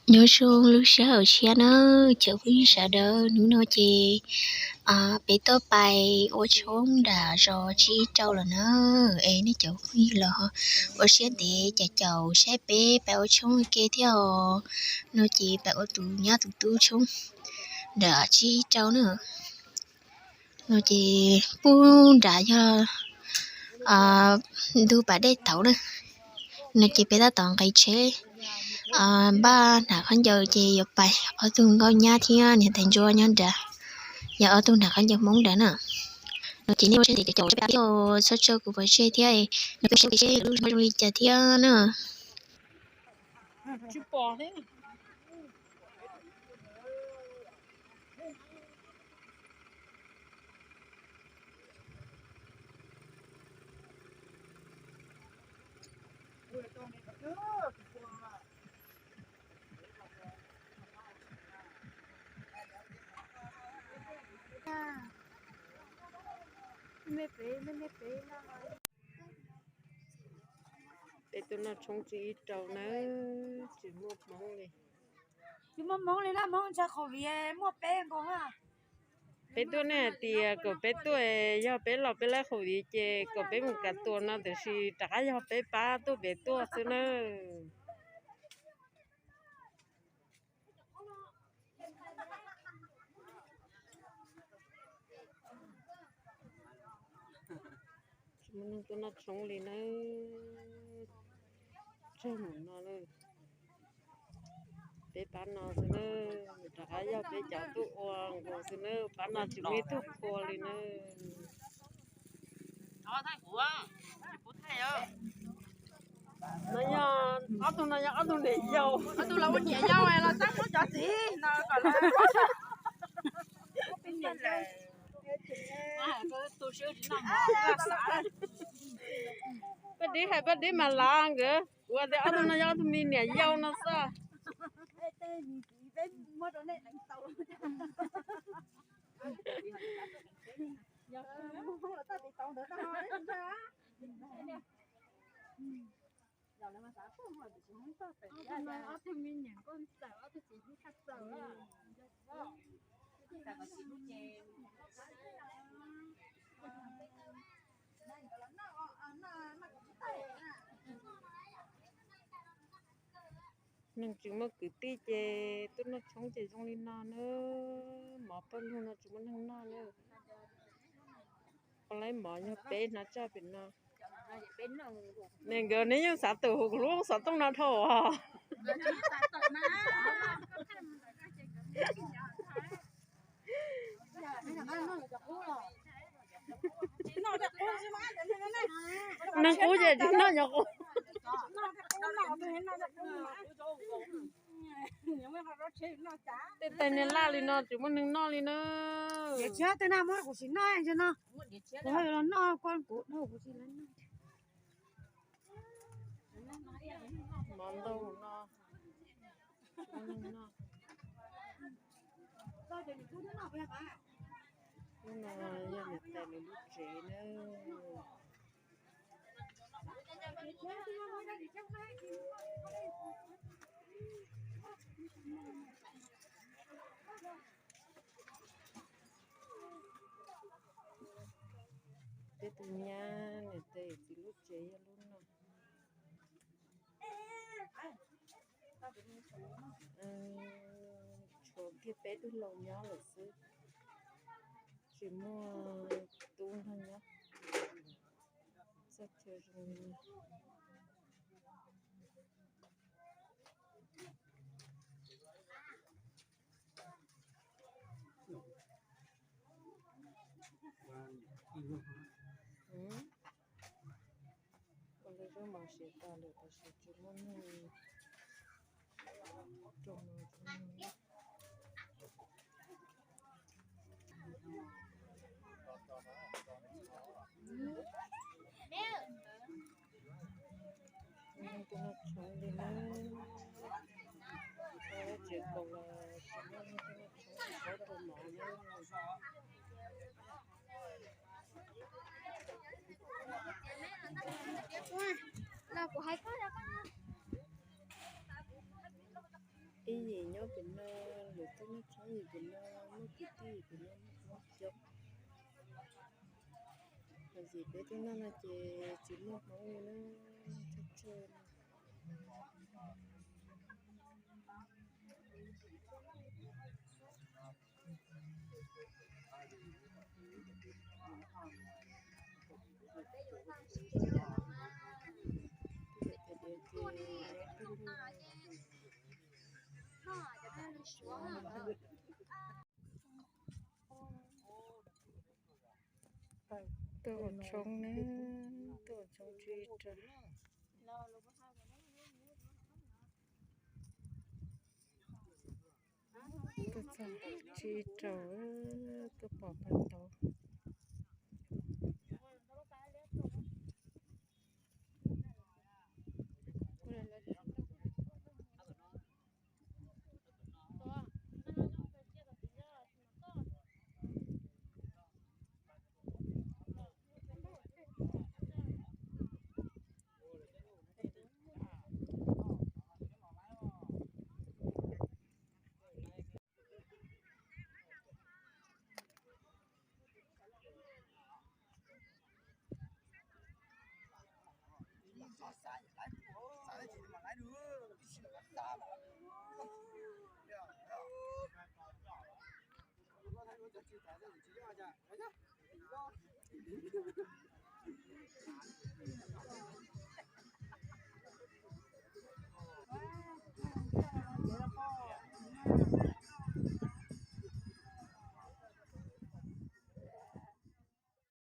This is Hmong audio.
Nyob zoo lub sij hawm tshiab na, cov phooj ywg sawv daws, hnub no ces peb tuaj pais ua tshoob nram zos Tsib Rau lawm na. Es nej cov phooj ywg los ua siab ntev caum caum saib peb pais ua tshoob ua ke thiab os. No ces pais ua tus nyab tus tub tshoob nram Tsib Rau na. No ces pub nram yog ntug pas dej tauv na. No ces peb tab tom nqis tsheb npaj nram khaub ncaws ces yuav pais. Ob tug nkauj nyab thiab niam tais ntsuab nyob nrad, yog ob tug nram khaub ncaws Hmoob nrad na. No ces nej ua siab ntev caum caum saib peb thiab, txhob tso kuv pov tseg thiab. No peb saib peb seb lub zoo li cas thiab na. Peb tuaj noj tshoob Tsib Rau nawb, tsis muaj Hmoob li. Tsis muaj Hmoob li na, Hmoob ntshai qhov viv muaj peb nkaus na. Peb tuaj nej hais tias kom peb tuaj, yog peb los peb laib qhov viv ces kom peb mus kav tuas no, tiam sis rov qab yog peb pab tuaj pem tuaj xwb nawb. Tsis muaj neeg tuaj noj tshoob li nawb. Tseg mus no lawm. Peb pab no xwb nawb, rov qab yog peb cov tuaj ua nkaus xwb nawb, pab no tsis muaj ib tug qhua li nawb. No yog ob tug no yog ob tug niam yau. Ob tug los ua niam yau los txab muab cov txiv no kom lawv. Paj Dib hais Paj Dib mas lav nkawd, kuv tias ob tug no yog ob tug me niam yau no xwb. Neeg tsis muaj kwv tij ces tuaj noj tshoob ces zoo li no nawb, mov pawg lug no tsis muaj neeg noj nawb. Ua laib mov yog peb hnav tsaj pem no. Ne nkawd neb yeej xav tawm hauv kuv lub xov tooj no dhau os. Neeg qub ces tsis noj nyuam qub. Tej tais niag laj li no tsis muaj neeg noj li na. Mov ntau no, tsis muaj neeg noj. Lub no yog niam tais lawv lub tsev na. Peb tus nyab niam tais yawm txiv lub tsev yog lub no. Tshuav kiag peb tug laus nyob lawm xwb, tsis muaj tub nrog nyob. Txoj chaw zoo li no. Ua lub zaub mov siav tas lawm tab sis tsis muaj neeg rau mov. Tsis muaj neeg tuaj noj tshoob li na. Tshoob tsis tau los tsis muaj neeg tuaj noj tshoob, tsis paub rau mov na. Los kuv hais koj, ib Pem no lawv tuaj noj tshoob yim pem no, muaj kwv tij pem no noj tshoob coob. Tam sim peb tuaj noj no ces tsis muaj hmoob li na, tsawg tsawg no. Tuaj ua tshoob na, tuaj ua tshoob tsib rau, tuaj txog tsib rau, tuaj pom pab ntau.